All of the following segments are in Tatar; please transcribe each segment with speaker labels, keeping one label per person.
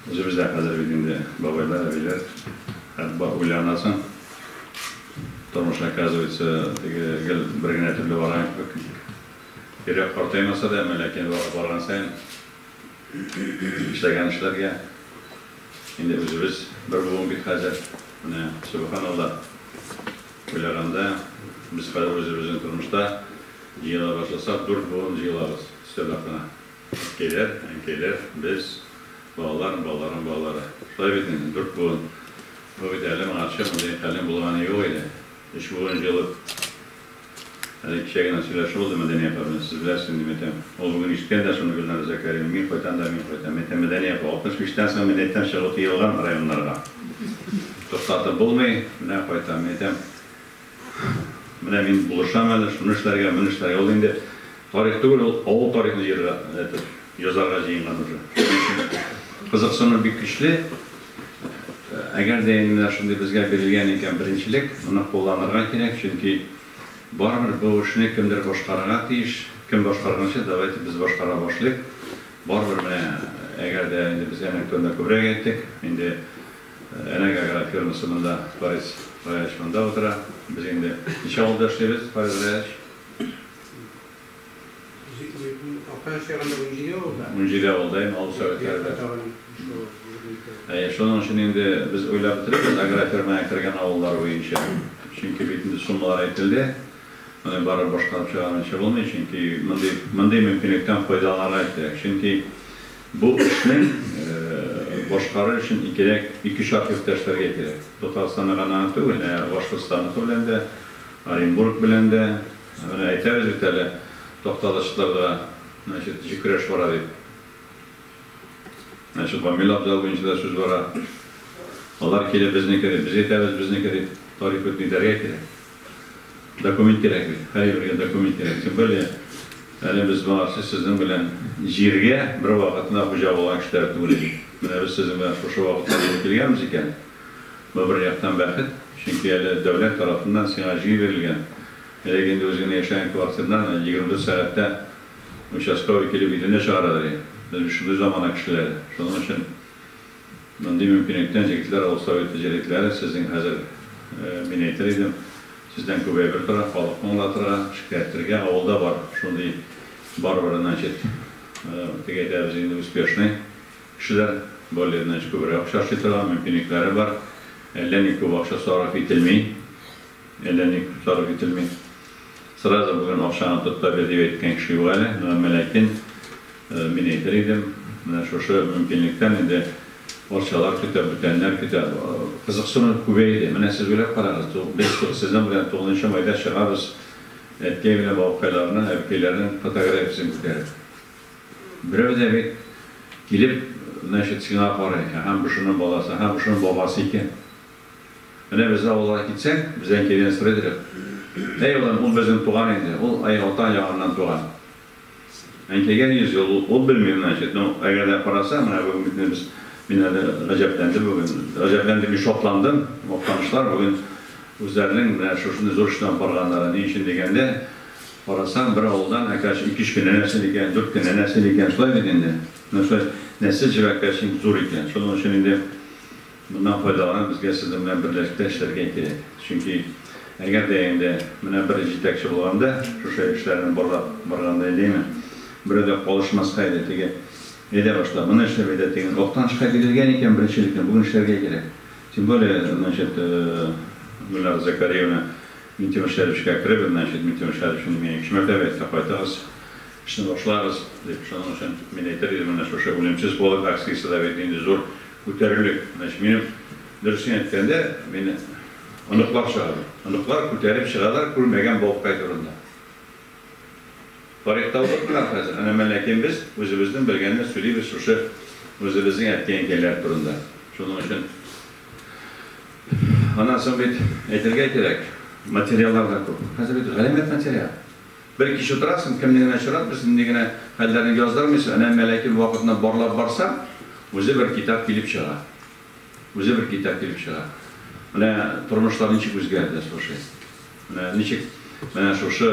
Speaker 1: Үзебез дә хәзер бит инде бабайлар, әбиләр. Хәтта уйланасың, тормыш, оказывается, теге гел бер генә төрле барган кебек. Йөрәк картаймаса да, әмма ләкин вакыт барган саен эшләгән эшләргә инде үзебез бер буын бит хәзер. Менә, сөбханалла, уйлаганда, без хәзер үзебезнең тормышта җыела башласак, дүрт буын җыелабыз өстәл артына. Әткәйләр, әнкәйләр, без, балалар, балаларның балалары. Шулай бит инде, дүрт буын. Бу бит әле моңарчы мондый хәлнең булганы юк иде. Өч буын җыелып, әле кичә генә сөйләшү булды Мәдәния апа белән, сез беләсез инде, мин әйтәм. Ул бүген ишеткән дә шуны Гөлнара Зәкәрина, мин кайтам да мин кайтам. Мин әйтәм, Мәдәния апа, 65 тән соң, мин әйтәм, чыгу тыелган районнарга. Туктатып булмый, менә кайтам. Мин әйтәм, Менә мин булышам әле, шуны эшләргә, моны эшләргә. Ул инде тарих түгел, ул авыл тарихын җыярга, это, язарга җыенган уже. Шуның өчен кызыксыну бик көчле. Әгәр дә инде менә шундый безгә бирелгән икән беренчелек, моны кулланырга кирәк, чөнки барыбер бу эшне кемдер башкарырга тиеш. Кем башкарганчы, давайте без башкара башлыйк. Барыбер менә, әгәр дә инде без әнәк турында күбрәк әйттек, инде Әнәк агрофирмасы монда, Фарис Раевич монда утыра. Без инде ничә авылда эшлибез, Фарис Раевич?
Speaker 2: Актаныш ягында 17 авылда.
Speaker 1: 17 авылда инде авыл советлары да. Әйе, шуның өчен инде без уйлап бетерәбез агрофирмага кергән авыллар буенча. Чөнки бит инде суммалар әйтелде. Моны барып башкарып чыгармыйча булмый, чөнки мондый мондый мөмкинлектән файдаланырга кирәк. Чөнки бу эшнең башкарыр өчен кирәк ике-өч архивта эшләргә кирәк. Татарстанны гына түгел, ә Башкортстанныкы белән дә, Оренбург белән дә. Менә әйтәбез бит әле, Такталышларда, значит, җикерәш бара дип. Значит, Гамил абзал буенча да сүз бара. Алар килеп безнеке дип, без әйтәбез безнеке дип, тарих бит нитәргә кирәк. Документ кирәк бит, һәрбергә документ кирәк. Тем более, әле без моңарчы сезнең белән җиргә бер вакытында хуҗа булган кешеләр түгел идек. Менә без сезнең белән шушы вакытка җитеп килгәнбез икән, бу бер яктан бәхет, чөнки әле дәүләт тарафыннан сиңа җир бирелгән. Элек инде үзеңне яшәгән квартирдан 24 сәгатьтә участковый килеп өйдән дә чыгарадыр иде. Без бит шундый замана кешеләре. Шуның өчен Мондый мөмкинлектән җегетләр, авыл советы җәлекләре, сезнең хәзер, мин әйтер идем, сездән күп әйбер тора, халыкны аңлатырга, шикәртергә, авылда бар шундый барыбер, значит, теге әйтәбез инде, успешный кешеләр, более, значит, күбрәк акча эшли торган мөмкинлекләре бар, әллә ни күп акча сарыф ителми, әллә ни күп сарыф ителми. Сразу бүген акчаны тот та бир дип әйткән кеше юк әле, но әмма ләкин Мин әйтер идем, менә шушы мөмкинлектән инде арчалар көтә, бүтәннәр көтә. Кызыксыну күбәйде. Менә сез уйлап карагыз, без сезнең белән тугызынчы майда чыгабыз әткәй белән бабакайларның, әбекәйләрнең фотографиясен күтәреп. Берәү дә бит килеп, значит, сиңа карый, әһә, бу шуның баласы, әһә, бу шуның бабасы икән. Менә безнең авылга китсәң, без әнкәйдән сорый идек. Әй, улым, ул безнең туган инде, ул, әй, ата ягыннан туган. Әнкәйгә 100 ел, ул белми, значит, ну, әгәр дә караса, менә бүген бит без, мин әле гаҗәпләндем бүген, гаҗәпләндем, мин шатландым, мактанычлар бүген үзләренең менә шушындый зур эшне алып барганнары. Ни өчен дигәндә, карасаң, бер авылдан, әкәч, ике-өч кенә нәсел икән, дүрт кенә нәсел икән, шулай бит инде. Менә шулай нәсел җебе әкәч зур икән. Шуның өчен инде Моннан файдаланып, безгә сезнең белән берлектә эшләргә кирәк. Чөнки әгәр дә инде менә бер җитәкче булганда, шушы эшләрне барлап барганда әйдәме, берәү дә калышмаска иде, теге әйдә башта моны эшләп, әйдә тегене. Актанышка бирелгән икән беренчелекне, бүген эшләргә кирәк. Тем более, значит, Гөлнара Закариевна Минтимер Шәриповичка кереп, значит, Минтимер Шәрипович инде миңа икенче мәртәбә әйтте, кайтыгыз, эшне башлагыз, дип. Шуның өчен мин әйтер идем, менә шушы Үлемсез полк акциясе дә бит инде зур Күтәрерлек. Значит, минем, дөресен әйткәндә, мине оныклар чыга бит. Оныклар күтәреп чыгалар күрмәгән бабкай турында. Тарихта укытмыйлар хәзер. Әнә менә ләкин без үзебезнең белгәнне сөйлибез шушы үзебезнең әткәй-әнкәйләр турында. Шуның өчен аннан соң бит әйтергә кирәк, материаллар да күп. Хәзер бит галәмәт материал. Бер кич утырасың, кемне генә очратмыйсың, нинди генә хәлләрне яздырмыйсың, әнә мәләкил вакытына барлап барсаң, үзе бер китап килеп чыга. Үзе бер китап килеп чыга. Менә тормышлар ничек үзгәрде, слушай. Менә ничек менә шушы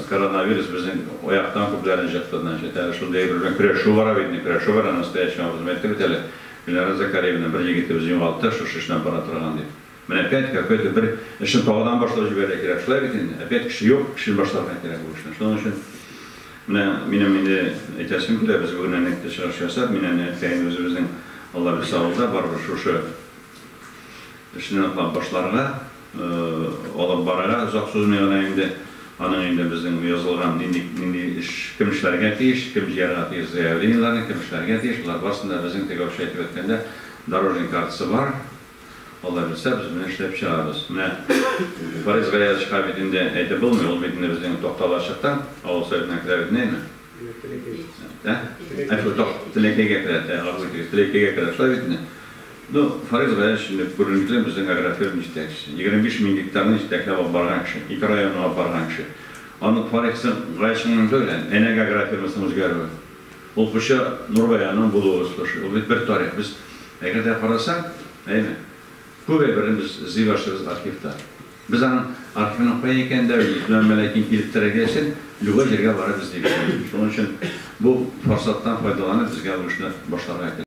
Speaker 1: коронавирус безнең аяктан күпләрен җыкты, значит, әле шундый әйбер белән көрәшү бара бит инде, көрәшү бара, настоящий образом әйтте бит әле. Гөлнара Закариевна, бер егетебез югалтты, шушы эштән бара торган дип. Менә опять какой-то бер эшне тагадан башлап җибәрергә кирәк. Шулай бит инде. Опять кеше юк, кешене башларга кирәк бу эшне. Шуның өчен менә минем инде әйтәсем килә, без бүген әнә чыгыш ясап, мин әнә әткәем үзебезнең Алла бирсә авылда барыбер шушы эшне ныклап башларга, алып барырга, озак сузмый гына инде. Аның инде безнең язылган нинди нинди эш, кем эшләргә тиеш, кем җыярга тиеш заявлениеләрне, кем эшләргә тиеш, болар барысын да безнең теге вообще әйтеп әйткәндә дорожный картасы бар. Алла бирсә, без моны эшләп чыгарбыз. Менә Фарис Гаязовичка бит инде әйтеп булмый, ул бит инде безнең Такталачыктан, авыл советына керә бит, әйеме? Ә? Әфү, Теләкәйгә керә, гафу итегез, Теләкәйгә керә, шулай бит инде. Ну, Фарис Гаязович инде күренекле безнең агрофирма җитәкчесе. 25 мең гектарны җитәкләп алып барган кеше, ике районны алып барган кеше. Аның Фарис Гаязовичның түгел, Әнәк агрофирмасының үзгәрүе. Ул хуҗа Нурбаянның булуы, слушай, ул бит бер тарих. Без, әгәр дә карасаң, әйеме, күп әйберне без эзли башлыйбыз архивта. Без аның архивының кая икәнен дә белмибез. Әмма ләкин килеп терәлгәчен, любой җиргә барып эзлибез. Шуның өчен бу форсаттан файдаланып, безгә бу эшне башларга кирәк.